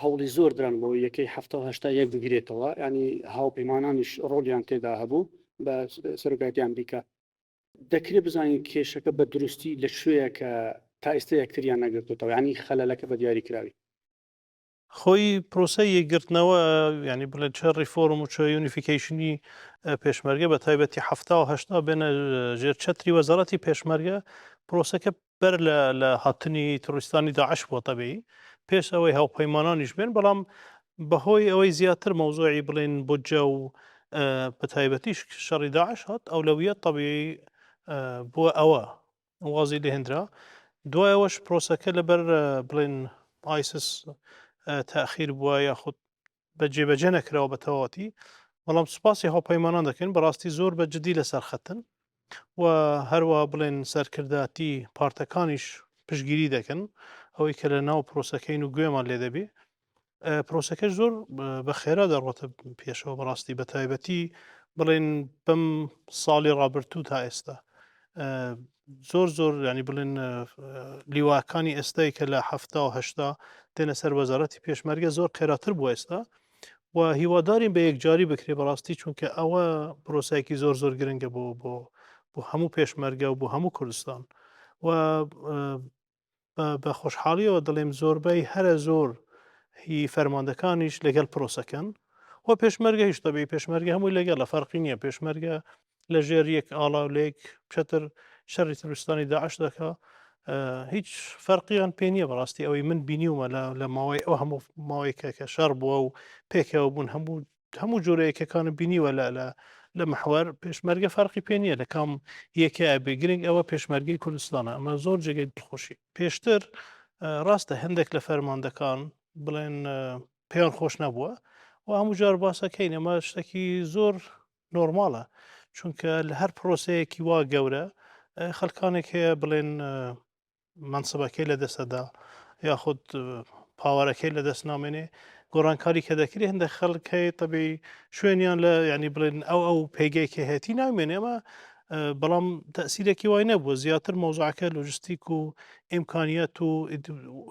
هەوڵی زۆر دران بۆ یەکەی 70 یەک بگرێتەوە ینی هاوپەیمانانیش ڕۆڵیان تێدا هەبوو بە سەرۆکایەتی ئەمریکا دەکرێت بزانین کێشەکە بە دروستی لە کوێیە کە تا ئێستا یەکتریان نەگرتوتەوە ینی خەلەلەکە بە دیاری کراوی؟ خۆی پرۆسەی یەکگرتنەوە یانی بڵێن چ ڕیفۆرم و چ unification ی پێشمەرگە بە تایبەتی 70 بێنە ژێر چەتری وەزارەتی پێشمەرگە پرۆسەکە بەر لە لە هاتنی ترۆریستانی داعش بووە تەبیعی پێش ئەوەی هاوپەیمانانیش بێن بەڵام بەهۆی ئەوەی زیاتر مەوزوعی بڵێن بودجە و بە تایبەتیش شەڕی داعش هات ئەولەویەت تەبیعی بووە ئەوە وازی لێهێنرا دوای ئەوەش پرۆسەکە لەبەر بڵێن ئایسس تاخیر بووە یاخود بە جێبەجێ نەکراوە بە تەواوەتی بەڵام سوپاسی هاوپەیمانان دەکەین بەڕاستی زۆر بە جدی لەسەر خەتن و هەروە بڵێن سەرکرداتی پارتەکانیش پشگیری دەکەن ئەوەی کە لە ناو پرۆسەکەین و گوێمان لێ دەبێ پرۆسەکەش زۆر بە خێرا دەڕۆتە پێشەوە بەڕاستی بە تایبەتی بڵێن بەم ساڵی ڕابرتوو تا ئێستا زۆر زۆر ینی بڵێن لیواکانی ئێستای کە لە 1970 دێنە سەر وەزارەتی پێشمەرگە زۆر خێراتر بوو ئێستا و هیوادارین بە یەکجاری بکرێ بەڕاستی چونکە ئەوە پرۆسایکی زۆر زۆر گرنگە بۆ بۆ بۆ هەموو پێشمەرگە و بۆ هەموو کوردستان و بە خۆشحاڵیەوە دەڵێم زۆربەی هەرە زۆر هی فەرماندەکانیش لەگەڵ پرۆسەکەن و پێشمەرگە هیچ تەبی پێشمەرگە هەمووی لەگەڵ لە فەرقی نییە پێشمەرگە لە ژێر یەک ئاڵا و لێک چەتر شەڕی ترستانی داعش دەکا هیچ فەرقیان پێ نییە بەڕاستی ئەوەی من بینیومە لە ماوەی ئەو هەموو ماوەی کە کە شەڕ بووە و پێکەوە بوون هەموو هەموو جۆرە یەکەکانم بینیوە لە لە لە محوەر پێشمەرگە فەرقی پێ نییە لە کام یەکە ئەبێ گرنگ ئەوە پێشمەرگەی کوردستانە ئەمە زۆر جێگەی دڵخۆشی پێشتر ڕاستە هەندێک لە فەرماندەکان بڵێن پێیان خۆش نەبووە و هەموو جار باسەکەین ئەمە شتێکی زۆر نۆرماڵە چونکە لە هەر پرۆسەیەکی وا گەورە خەڵکانێک هەیە بڵێن مەنسبەکەی لە دەستەدا یاخود power ەکەی لە دەست نامێنێ گۆڕانکاری کە دەکرێت هەندێک خەڵک هەیە تەبی شوێنیان لە ینی بڵێن ئەو ئەو پێگەی کە هەیەی نامێنێ ئەمە بەڵام تەسیرێکی وای نەبووە زیاتر مۆزعەکە لۆجستیک و ئیمکانیەت و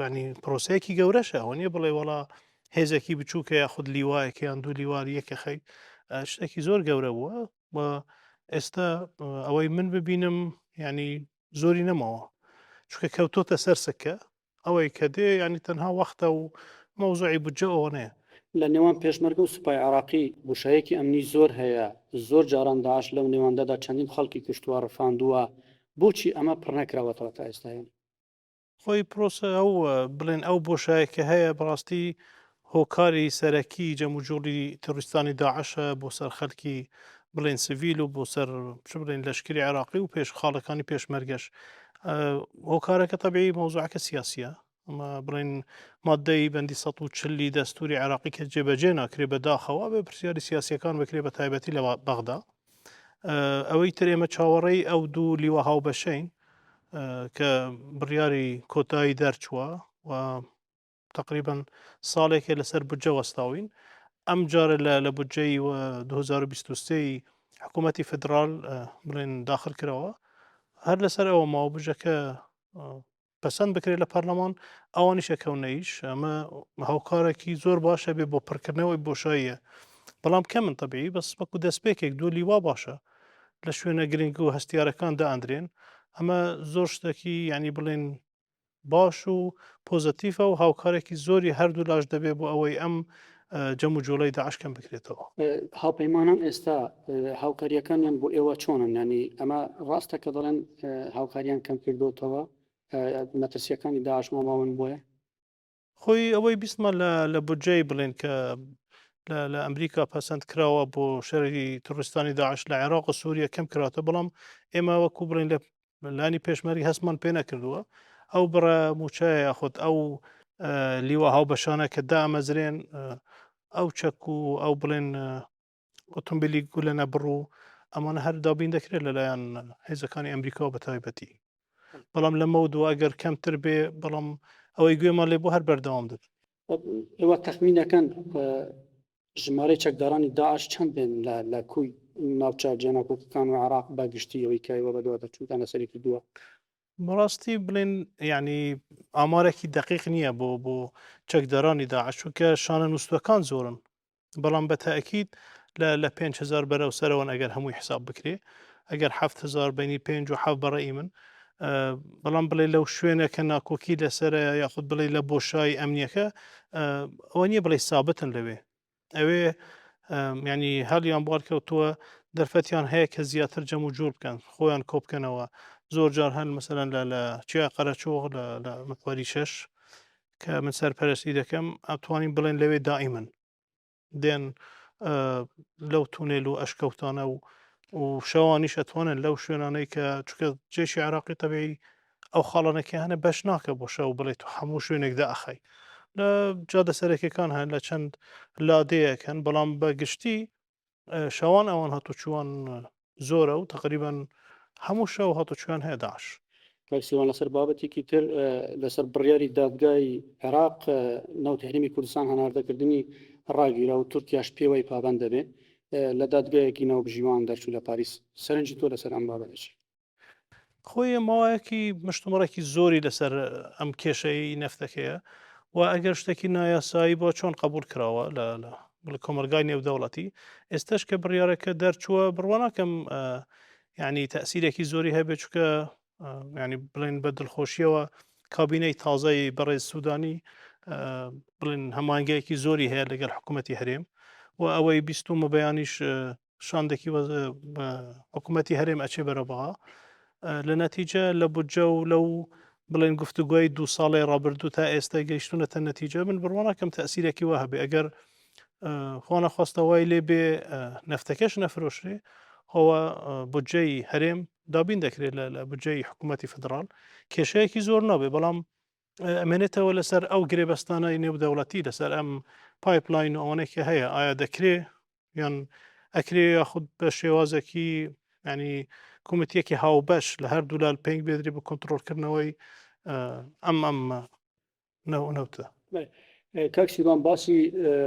ینی پرۆسەیەکی گەورەشە ئەوە نیە بڵێ وڵا هێزێکی بچووکە یاخود لیوایەکە یان دوو لیوار یەکە خەی شتێکی زۆر گەورە بووە و ئێستا ئەوەی من ببینم ینی زۆری نەماوە چونکە کەوتۆتە سەر سکە ئەوەی کە دێ ینی تەنها وەختە و مەوزوعی بودجە ئەوەنەیە. لە نێوان پێشمەرگە و سوپای عێراقی بوشایەکی ئەمنی زۆر هەیە، زۆر جاران داعش لەو نێوەندەدا چەندین خەڵکی کوشتووە، ڕفاندووە، بۆچی ئەمە پڕنەکراوەتەوە تا ئێستا؟ خۆی پرۆسە ئەو بڵێن ئەو بۆشایە کە هەیە بەڕاستی هۆکاری سەرەکی جەموجوڵی تیرۆریستانی داعشە بۆ سەر خەلکی بڵێن سڤیل و بۆ سەر چ بڵێن لەشکری عێراقی و پێش خاڵەکانی پێشمەرگەش هۆکارەکە تەبیعی مەوزوعەکە سیاسیە ئەمە بڵێن مادەی بەندی 140 دەستوری عێراقی کە جێبەجێ ناکرێ بەداخەوە بێ پرسیاری سیاسیەکان بکرێ بە تایبەتی لە بەغدا ئەوەی تر ئێمە چاوەڕێی ئەو دوو لیوا هاوبەشەین کە بڕیاری کۆتایی دەرچووە و تقریبا ساڵێکە لەسەر بودجە وەستاوین ئەم جارە لە لە بودجەی 2023 حکوومەتی فدرال بڵێن داخل کراوە هەر لەسەر ئەوە ماوە بجەکە پەسەند بکرێت لە پەرلەمان ئەوانیش ئەکەونە ئیش ئەمە هاوکارێکی زۆر باشە بێ بۆ پڕکردنەوەی بۆشاییە بەڵام کەمن تەبیعی بەس وەکو دەستپێکێک دوو لیوا باشە لە شوێنە گرنگ و هەستیارەکان دائەندرێن ئەمە زۆر شتێکی یعنی بڵێن باش و positive ە و هاوکارێکی زۆری هەردوو لاش دەبێ بۆ ئەوەی ئەم جەم و جوڵەی داعش کەم بکرێتەوە. هاوپەیمانان ئێستا هاوکارییەکانیان بۆ ئێوە چۆنن؟ یانی ئەمە ڕاستە کە دەڵێن هاوکاریان کەم کردۆتەوە مەترسیەکانی داعش ماماون بۆیە؟ خۆی ئەوەی بیستمان لە لە بودجەی بڵێن کە لە ئەمریکا پەسەند کراوە بۆ شەری ترستانی داعش لە عێراق و سووریە کەم کراتە بەڵام ئێمە وەکو بڵێن لە لانی پێشمەرگە هەستمان پێ نەکردووە ئەو بڕە مووچەیە یاخود ئەو لیوا هاوبەشانە کە دامەزرێن ئەو چەک و ئەو بڵێن ئۆتۆمبیلی گولە نەبڕ و ئەمانە هەر دابین دەکرێت لەلایەن هێزەکانی ئەمریکاوە بە تایبەتی بەڵام لەمە و دوو ئەگەر کەمتر بێ بەڵام ئەوەی گوێمان لێ بۆ هەر بەردەوام دەبن. ئێوە تەخمینەکەن ژمارەی چەکدارانی داعش چەند بێن لە لە کوی ناوچە جێناکۆکەکان و عێراق بە گشتی ئەوەی کە ئێوە بەدواداچوونتان لەسەری کردووە؟ بەڕاستی بڵێن یعنی ئامارێکی دقیق نییە بۆ بۆ چەکدارانی داعش چونکە شانە نووسەکان زۆرن بەڵام بە تاکیید لە لە 5هزار بەرەو سەرەوەن ئەگەر هەمووی حساب بکرێ ئەگەر 7هزار بینی 5 و حەف بەڕێی من بەڵام بڵێ لەو شوێنە کە ناکۆکی لەسەرە یاخود بڵێ لە بۆشایی ئەمنیەکە ئەوە نییە بڵێ سابتن لەوێ ئەوێ ینی هەلیان بوار کەوتووە دەرفەتیان هەیە کە زیاتر جەم و جوڵ بکەن خۆیان کۆبکەنەوە زۆر جار هەن مەسەرەن لە لە چیا قەرەچۆغ لە لە مەکوەری شەش کە من سەرپەرستی دەکەم ئەتوانین بڵێن لەوێ دائیمن دێن لەو تونێل و ئەشکەوتانە و و شەوانیش ئەتوانن لەو شوێنانەی کە چکە جێشی عراقی تەبیعی ئەو خاڵانە کە هەنە بەش ناکە بۆ شەو بڵێت و هەموو شوێنێکدا ئەخای لە جادە سەرەکیەکان هەن لە چەند لادەیەک هەن بەڵام بە گشتی شەوان ئەوان هاتوچوان زۆرە و تقریبا هەموو شەو هاتوچوان هەیە داعش. کاک سیروان لەسەر بابەتێکی تر لەسەر بڕیاری دادگای عێراق نەوتی هەرێمی کوردستان هەناردەکردنی ڕاگیرا و تورکیاش پێوەی پابەند دەبێت لە دادگایەکی ناوبژیوان دەرچوو لە پاریس سەرنجی تۆ لەسەر ئەم بابەتە چییە؟ خۆی ماوەیەکی مشتومڕێکی زۆری لەسەر ئەم کێشەی نەفتەکەیە و ئەگەر شتێکی نایاسایی بۆ چۆن قبول کراوە لە لە کۆمەلگای نێودەوڵەتی ئێستش کە بڕیارەکە دەرچووە بڕوا ناکەم ینی تەسیرێکی زۆری هەبێت چکە ینی بڵێن بە دڵخۆشیەوە کابینەی تازەی بەڕێز سوودانی بڵێن هەمانگەیەکی زۆری هەیە لەگەڵ حکوومەتتی هەرێم و ئەوەی بیستومە بەیانیش شاندێکی حکوومەتی هەرێم ئەچێ بەرەو بەغا لە نەتیجە لە بودجە و لەو بڵێن گفتوگۆی دوو ساڵی ڕابردوو تا ئێستا گەیشتونەتە نەتیجە من بڕوا ناکەم تەسیرێکی وا هەبێ ئەگەر خوا نەخواستە وای لێ بێ نەفتەکەش نەفرۆشرێ ئەوە بودجەی هەرێم دابین دەکرێت لە بودجەی حکوومەتی فدرال کێشەیەکی زۆر نابێ بەڵام ئەمێنێتەوە لەسەر ئەو گرێبەستانەی نێودەوڵەتی لەسەر ئەم pipeline و ئەوانەی کە هەیە ئایا دەکرێ یان ئەکرێ یاخود بە شێوازێکی ینی کۆمیتیەکی هاوبەش لە هەردوو لال پێنگ بێدرێ بە کۆنتترۆلکردنەوەی ئەم ئەم نەوتە. کاک سیروان باسی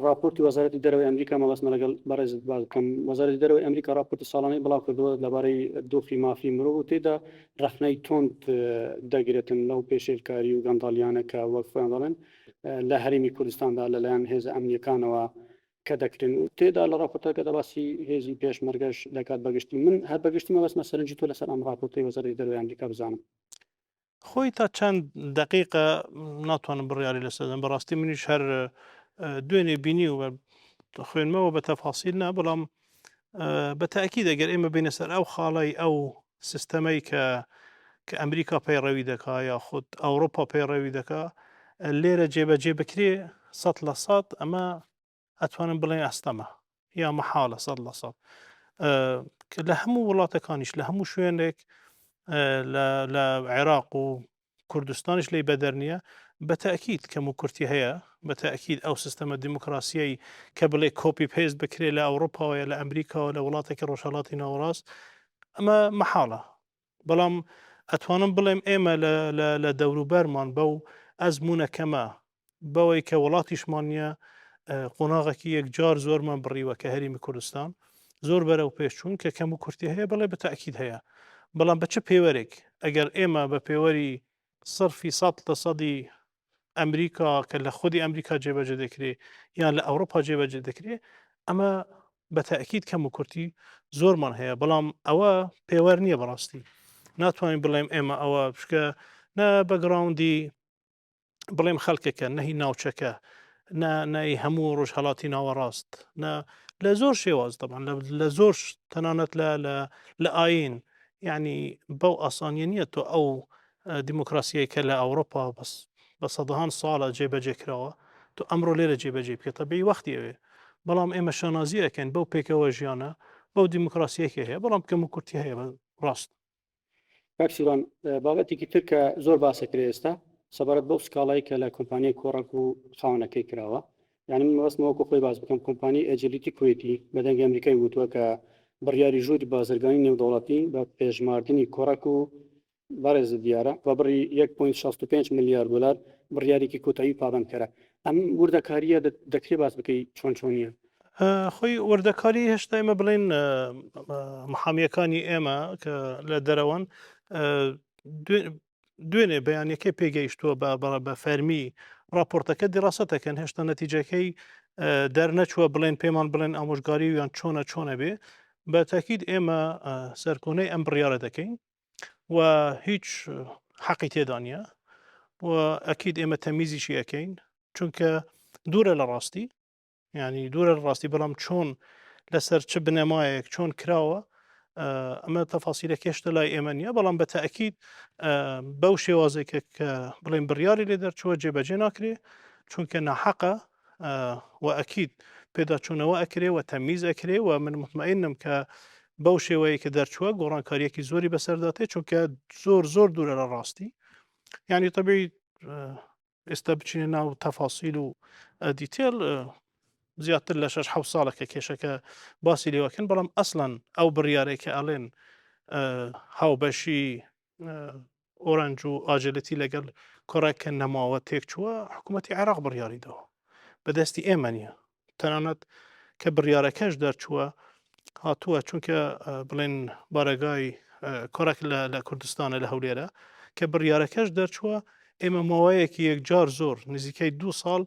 ڕاپۆرتی وەزارەتی دەرەوەی ئەمریکا مەبەستمە لەگەڵ بەڕێزت باس بکەم وەزارەتی دەرەوەی ئەمریکا ڕاپۆرتی ساڵانەی بڵاو کردەوە لەبارەی دۆخی مافی مرۆڤ و تێدا ڕەخنەی توند دەگرێتن لەو پێشێلکاری و گەندەڵیانە کە وەک خۆیان دەڵێن لە هەرێمی کوردستاندا لەلایەن هێزە ئەمنیەکانەوە کە دەکرێن و تێدا لە ڕاپۆرتەکەدا باسی هێزی پێشمەرگەش دەکات بەگشتی من هەر بەگشتی مەبەستمە سەرنجی تۆ لەسەر ئەم ڕاپۆرتەی وەزارەتی دەرەوەی ئەمریکا بزانم. خۆی تا چەند دەقیقە ناتوانم بڕیاری لەسەر دەم بەڕاستی منیش هەر دوێنێ بینی و خوێنمەوە بە تەفاسیل نا بەڵام بە تاکید ئەگەر ئێمە بینە سەر ئەو خاڵی ئەو سیستەمەی کە کە ئەمریکا پەیڕەوی دەکا یاخود ئەوروپا پەیڕەوی دەکا لێرە جێبەجێ بکرێ سە لە سەد ئەمە ئەتوانم بڵێن ئەستەمە یا مەحاڵە 100% لە هەموو وڵاتەکانیش لە هەموو شوێنێک لە عێراق و کوردستانیش لی بەدەر نییە بە تاکیید کەم و کورتی هەیە بە تاکیید ئەو سیستەمە دیموکراسیەی کە بڵێ copy paste بکرێت لە ئەوروپاوە لە ئەمریکاوە لە وڵاتێکی ڕۆژهڵاتی ناوەڕاست ئەمە مەحاڵە بەڵام ئەتوانم بڵێم ئێمە لە دەوروبەرمان بەو ئەزمونە کەمە بەوەی کە وڵاتیشمان نییە قۆناغێکی یەکجار زۆرمان بڕیوە کە هەرێمی کوردستان زۆر بەرەو پێشچوون کە کەم و کورتی هەیە بەڵێ بە تاکید هەیە بەڵام بە چ پێوەرێک ئەگەر ئێمە بە پێوەری سەرفی سەد لە سەدی ئەمریکا کە لە خودی ئەمریکا جێبەجێ دەکرێ یان لە ئەوروپا جێبەجێ دەکرێ ئەمە بە تاکیید کەم و کورتی زۆرمان هەیە بەڵام ئەوە پێوەر نییە بەڕاستی ناتوانین بڵێم ئێمە ئەوە بشکە نە background ی بڵێم خەڵکەکە نەهی ناوچەکە نە نەی هەموو ڕۆژهەڵاتی ناوەڕاست نە لە زۆر شێواز دەبان لە زۆر تەنانەت لە لە ئاین یعنی بەو ئاسانیە نییە تۆ ئەو دیموکراسیەی کە لە ئەوروپا بەس بە سەدەهان ساڵە جێبەجێ کراوە تۆ ئەمڕۆ لێرە جێبەجێ بکە تەبیعی وەختی ئەوێ بەڵام ئێمە شانازی ئەکەین بەو پێکەوە ژیانە بەو دیموکراسیەکە هەیە بەڵام کەم و کورتی هەیە ڕاست کاک سیروان بابەتێکی تر کە زۆر باسەکرێ ئێستا سەبارەت بەو سکاڵای کە لە کۆمپانیای کۆڕەک و خاوەنەکەی کراوە یعنی من مەبەستمە وەکو خۆی باس بکەم کۆمپانی ئەجلیتی کوێتی بە دەنگی ئەمریکای وتووە کە بڕیاری ژووری بازرگانی نێودەوڵەتی بە پێژماردنی کۆڕەک و بەڕێز دیارە بە بڕی 1.65 ملیار دلار بڕیارێکی کۆتایی پابندکەرە ئەم وردەکاریە دەکرێ باس بکەی چۆن چۆنیە؟ خۆی وردەکاری هێشتا ئێمە بڵێن محامیەکانی ئێمە کە لە دەرەوەن. دوێنێ بەیانەکەی پێگەیشتووە بە بە فەرمی راپۆرتەکە دیڕاستەکەن، هێشتا نەتیجەکەی دەرنەچووە بڵێن پێمان بڵێن ئامۆژگاری یان چۆنە چۆنە بێ. بە تاکید ئێمە سەرکۆنەی ئەم بڕیارە دەکەین و هیچ حەقی تێدا نییە و ئەکید ئێمە تەمیزیشی ئەەکەین، چونکە دوورە لە ڕاستی، ینی دوورە لە ڕاستی. بەڵام چۆن لەسەر چ بنەمایەک چۆن کراوە ئەمە تەفاسیلە کێشتە لای ئێمە نییە، بەڵام بە تاکیید بەو شێوازێکە کە بڵێن بڕیاری لێ دەرچووە جێبەجێ ناکرێ، چونکە ناحەقە و ئەکید پێداچوونەوە ئەکرێ و تەمیز ئەکرێ و من مطمئنم کە بەو شێوەیە کە دەرچووە گۆڕانکاریەکی زۆری بەسەردا تێ، چونکە زۆر زۆر دوورە لە ڕاستی. یعنی طبیعی ئێستا بچینە ناو تەفاسیل و detail، زیاتر لە 6 حەوت ساڵە کە کێشەکە باسی لێوەکەن، بەڵام ئەسڵەن ئەو بڕیارێک کە ئەڵێن هاوبەشی ئۆرنج و ئاجلەتی لەگەڵ کۆڕێک کە نەماوە تێکچووە، حکوومەتی عێراق بڕیاری داوە، بەدەستی ئێمە نییە. تەنانەت کە بڕیارەکەش دەرچووە هاتووە، چونکە بڵێن بارەگای کۆڕێک لە کوردستانە لە هەولێرە، کە بڕیارەکەش دەرچووە ئێمە ماوەیەکی یەکجار زۆر نزیکەی 2 ساڵ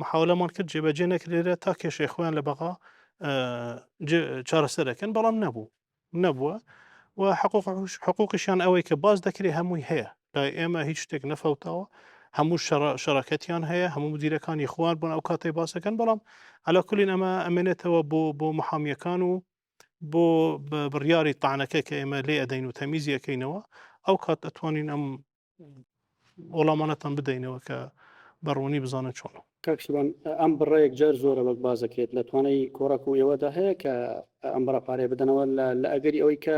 محاولەمان کرد جێبەجێ نەکرێرە تا کێشەی خۆیان لە بەغا چارەسەرەکەن، بەڵام نەبوو نەبووە و حقوقیشیان ئەوەی کە باس دەکرێت هەمووی هەیە. لای ئێمە هیچ شتێک نەفەوتاوە، هەموو شەڕەکەتیان هەیە، هەموو مدیرەکانی خوان بوون ئەو کاتەی باسەکەن. بەڵام علا کولین ئەمە ئەمێنێتەوە بۆ محامیەکان و بۆ بڕیاری تانەکە کە ئێمە لێ ئەدەین و تەمیزی ئەەکەینەوە، ئەو کات ئەتوانین ئەم وەڵامانەتان بدەینەوە کە بە ڕوونی بزانن چۆنە. کاک شیوان، ئەم بڕە یەکجار زۆرە وەک باس دەکرێت، لە توانای کۆڕەک و ئێوەدا هەیە کە ئەم بڕە پارەیە بدەنەوە لە ئەگەری ئەوەی کە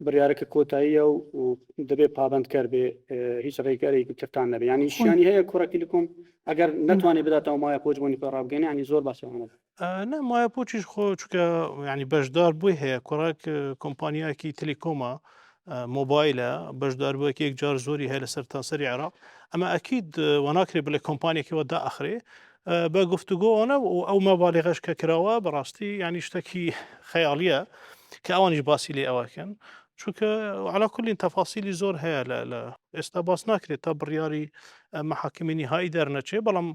بڕیارەکە کۆتاییە و دەبێت پابەندکەر بێ، هیچ ڕێگەرێکی ترتان نەبێ؟ یانی شیانی هەیە کۆڕەک تیلیکۆم ئەگەر نەتوانێت بداتەوە مایە پۆچ بۆنی خۆی ڕابگەیەنێ؟ یانی زۆر باسی ئەوانە دەکەن. نا، مایە پۆچیش خۆ چونکە ینی بەشدار بووی هەیە. کۆڕەک کۆمپانیایەکی تەلیکۆمە، مۆبایلە، بەشداربووەکی یەکجار زۆری هەیە لە سەرتاسەری عێراق. ئەمە ئەکید وە ناکرێت بڵێ کۆمپانیەکی وە دائەخرێ بە گفتوگۆوانە و ئەو مەبالغەش کە کراوە بەڕاستی ینی شتێکی خەیاڵیە کە ئەوانیش باسی لێ ئەوەکەن، چونکە علا کلین تەفاسیلی زۆر هەیە لە ئێستا باس ناکرێت تا بڕیاری محاکمی نیهایی دەرنەچێ. بەڵام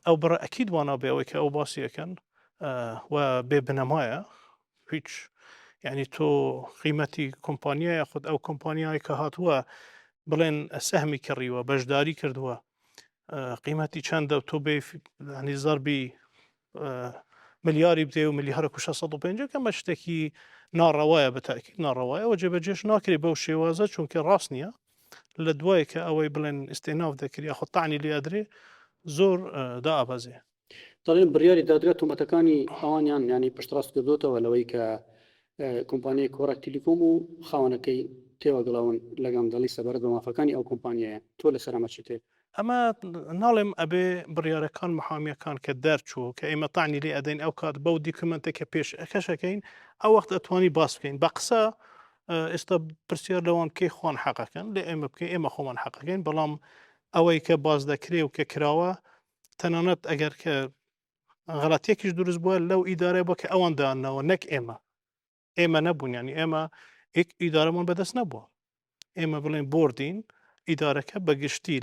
ئەو بڕە ئەکید وا نابێ ئەوەی کە ئەو باسی ئەکەن و بێ بنەمایە هیچ. یعنی تۆ قیمەتی کۆمپانیا یاخود ئەو کۆمپانیای کە هاتووە بڵێن سەهمی کڕیوە بەشداری کردووە قیمەتی چەندە و تۆ بێ ینی زەربی ملیاری بدەی و ملیارە و 650 کەمە شتێکی ناڕەوایە، بە تاکید ناڕەوایە و جێبەجێش ناکرێت بەو شێوازە، چونکە ڕاست نییە. لە دوای کە ئەوەی بڵێن ئیستێناف دەکرێ یاخود تەعنی لێ ئەدرێ زۆر دائەبەزێ. دەڵێن بڕیاری دادگا تۆمەتەکانی ئەوانیان یانی پشتڕاست کردۆتەوە لەوەی کە کۆمپانیای کۆڕەک تیلیکۆم و خاوەنەکەی تێوەگلاون لە گەندەڵی سەبارەت بە مافەکانی ئەو کۆمپانیایە. تۆ لەسەر ئەمە چیت هەیە؟ ئەمە ناڵێم ئەبێ بڕیارەکان محامیەکان کە دەرچوو کە ئێمە تەعنی لێ ئەدەین ئەو کات بەو document ە کە پێش ئەکەشەکەین ئەو وەخت ئەتوانی باس بکەین بە قسە. ئێستا پرسیار لەوان بکەی خوان حەقەکەن لێ ئێمە بکەین ئێمە خۆمان حەقەکەین، بەڵام ئەوەی کە باس دەکرێ و کە کراوە تەنانەت ئەگەر کە غەڵەتێکیش دروست بووە لەو ئیدارە بۆ کە ئەوان دانەوە نەک ئێمە، ئێمە نەبوون، ینی ئێمە یەک ئیدارەمان بەدەست نەبووە. ئێمە بڵێن board ین، ئیدارەکە بەگشتی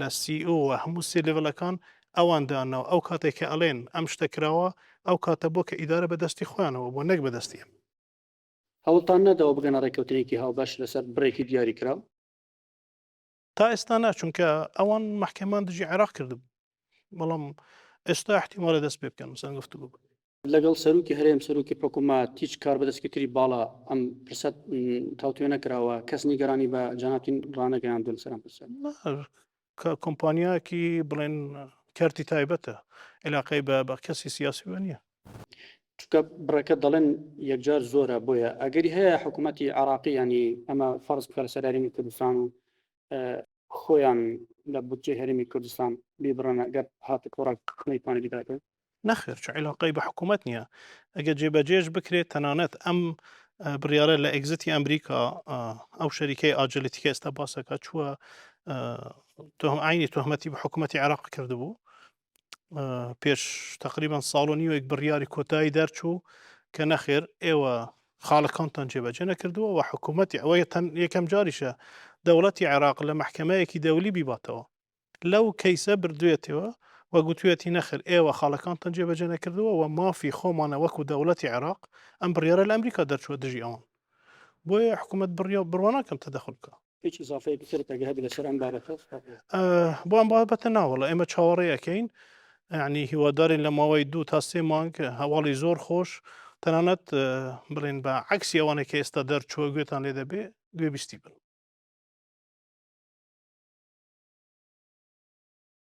لە CEO هەموو C level ەکان ئەوان دانەوە. ئەو کاتێک کە ئەڵێن ئەم شتە کراوە ئەو کاتە بۆ کە ئیدارە بەدەستی خۆیانەوە بۆ نەک بەدەستی ئێمە. هەوڵتان نەداوە بگەنە ڕێککەوتنێکی هاوبەش لەسەر بڕێکی دیاریکراو؟ تا ئێستا نا، چونکە ئەوان مەحکەمان دژی عێراق کردبوو، بەڵام ئێستا احتیمالە دەست پێ بکەن مەسەلەن گفتوگۆ بکەن. لەگەڵ سەرۆکی هەرێم، سەرۆکی حکوومەت، هیچ کاربەدەستێکی تری باڵا ئەم پرسە تاوتوێ نەکراوە؟ کەس نیگەرانی بە جەنابتین ڕانەگەیاندووە لەسەر ئەم پرسە؟ نا، کە کۆمپانیایەکی بڵێن کەرتی تایبەتە عیلاقەی بە کەسی سیاسیوە نییە. چونکە بڕەکە دەڵێن یەکجار زۆرە، بۆیە ئەگەری هەیە حکوومەتی عێراقی ینی ئەمە فەرز بکە لەسەر هەرێمی کوردستان و خۆیان لە بودجەی هەرێمی کوردستان بیبڕن ئەگەر هاتە کۆڕەک نەیتوانی بیداتەوە؟ نەخێر، چ عیلاقەی بە حکوومەت نییە. ئەگەر جێبەجێش بکرێت تەنانەت ئەم بڕیارە لە exit ی ئەمریکا ئەو شەریکەی ئاجلیتی کە ئێستا باسەکە چووە عینی تهمەتی بە حکوومەتی عێراق کردبوو. پێش تقریبان ساڵ و نیوێک بڕیاری کۆتایی دەرچوو کە نەخێر ئێوە خاڵەکانتان جێبەجێ نەکردووە و حکوومەتی ئەوە یەکەم جاریشە. دەوڵەتی عێراق لە مەحکەمەیەکی دەولی بیباتەوە. لەو کەیسە بردوێتەوە و گوتویەتی نەخێر ئێوە خاڵەکانتان جێبەجێ نەکردووە و مافی خۆمانە وەکو دەوڵەتی عێراق، ئەم بڕیارە لە ئەمریکا دەرچووە دژی ئەوان. بۆیە حکوومەت بڕیا بڕوا ناکەم تەدەخول بکا. هیچ ئیزافەیەکی ترت ئەگەر هەبێ لەسەر ئەم بابەتە؟ بۆ ئەم بابەتە نا وەڵا ئێمە چاوەڕێ ئەکەین یعنی هیوادارین لە ماوەی دوو تا سێ مانگ هەواڵی زۆر خۆش تەنانەت بڵێن بە عەکسی ئەوانەی کە ئێستا دەرچووە گوێتان لێ دەبێ گوێبیستی بن.